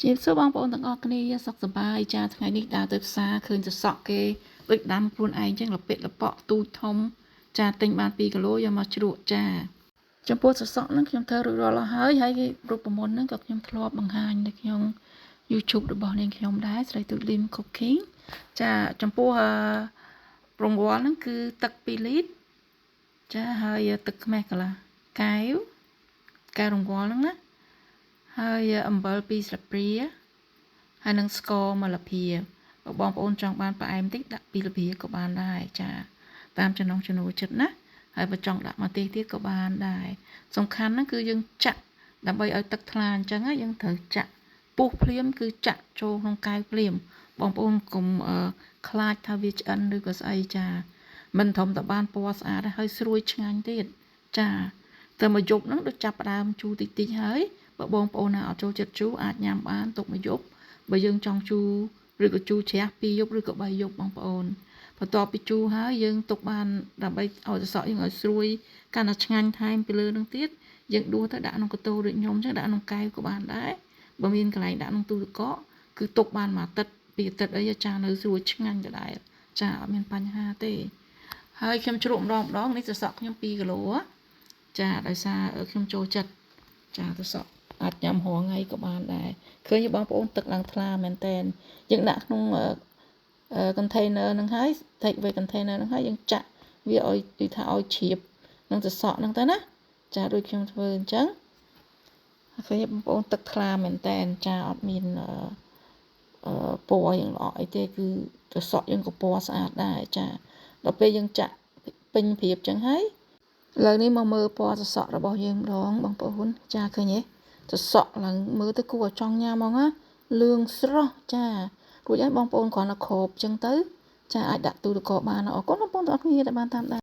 ជំរាបសួរបងប្អូនទាំងអស់គ្នាសុខសប្បាយចាថ្ងៃនេះដើរទៅផ្សារឃើញសសក់គេដូចដាំខ្លួនឯងចឹងលពិលប៉ក់ទូចធំចាទិញបាន2គីឡូយកមកជ្រក់ចាចំពោះសសក់ហ្នឹងខ្ញុំធ្វើរួចរាល់អស់ហើយហើយរូបមន្តហ្នឹងក៏ខ្ញុំធ្លាប់បង្ហាញនៅក្នុង YouTube របស់នាងខ្ញុំដែរស្រីទូចលីម Cooking ចាចំពោះរង្វាល់ហ្នឹងគឺទឹក2លីត្រចាហើយទឹកខ្មេះកន្លះកែវកែវរង្វាល់ហ្នឹងណាហើយអំបិល2ស្លាបព្រាហើយនឹងស្ករ1ស្លាបព្រាបើបងប្អូនចង់បានផ្អែមតិចដាក់2ស្លាបព្រាក៏បានដែរចាតាមចំណង់ចំណូលចិត្តណាហើយបើចង់ដាក់ម្ទេសទៀតក៏បានដែរសំខាន់ហ្នឹងគឺយើងចាក់ដើម្បីឲ្យទឹកថ្លាអញ្ចឹងយើងត្រូវចាក់ពុះភ្លាមគឺចាក់ចូលក្នុងកែវភ្លាមបងប្អូនកុំខ្លាចថាវាឆ្អិនឬក៏ស្អីចាមិនត្រឹមតែបានពណ៌ស្អាតហើយស្រួយឆ្ងាញ់ទៀតចាតែមួយយប់ហ្នឹងដូចចាប់ផ្ដើមជូរតិចតិចហើយបើបងប្អូនណាអត់ចូលចិត្តជូរអាចញ៉ាំបានទុកមួយយប់បើយើងចង់ជូរឬក៏ជូរជ្រះ2យប់ឬក៏3យប់បងប្អូនបន្ទាប់ពីជូរហើយយើងទុកបានដើម្បីឲ្យសសក់យើងឲ្យស្រួយកាន់តែឆ្ងាញ់ថែមពីលើនឹងទៀតយើងដួសទៅដាក់ក្នុងកន្ទោដូចខ្ញុំអញ្ចឹងដាក់ក្នុងកែវក៏បានដែរបើមានកន្លែងដាក់ក្នុងទូទឹកកកគឺទុកបានមួយអាទិត្យពីរអាទិត្យអីចានៅស្រួយឆ្ងាញ់ដដែលចាអត់មានបញ្ហាទេហើយខ្ញុំជ្រក់ម្ដងម្ដងនេះសសក់ខ្ញុំ2គីឡូចាដោយសារខ្ញុំចូលចិត្តចាសសក់អាចញ៉ាំរាល់ថ្ងៃក៏បានដែរឃើញបងប្អូនទឹកឡើងថ្លាមែនតែនយើងដាក់ក្នុង container ហ្នឹងហើយ take away container ហ្នឹងហើយយើងចាក់វាឲ្យដូចថាឲ្យជ្រាបនឹងសសក់ហ្នឹងទៅណាចាដូចខ្ញុំធ្វើអញ្ចឹងឃើញបងប្អូនទឹកថ្លាមែនតែនចាអត់មានអឺពណ៌យ៉ាងល្អអីទេគឺសសក់យើងក៏ពណ៌ស្អាតដែរចាដល់ពេលយើងចាក់ពេញព្រៀបចឹងហើយឥឡូវនេះមកមើលពណ៌សសក់របស់យើងម្ដងបងប្អូនចាឃើញទេសសក់ឡើងមើលទៅគួរឲ្យចង់ញ៉ាំហ្មងណាលឿងស្រស់ចារួចហើយបងប្អូនគ្រាន់តែគ្របចឹងទៅចាអាចដាក់ទូទឹកកកបានអរគុណបងប្អូនទាំងអស់គ្នាដែលបានតាមដាន។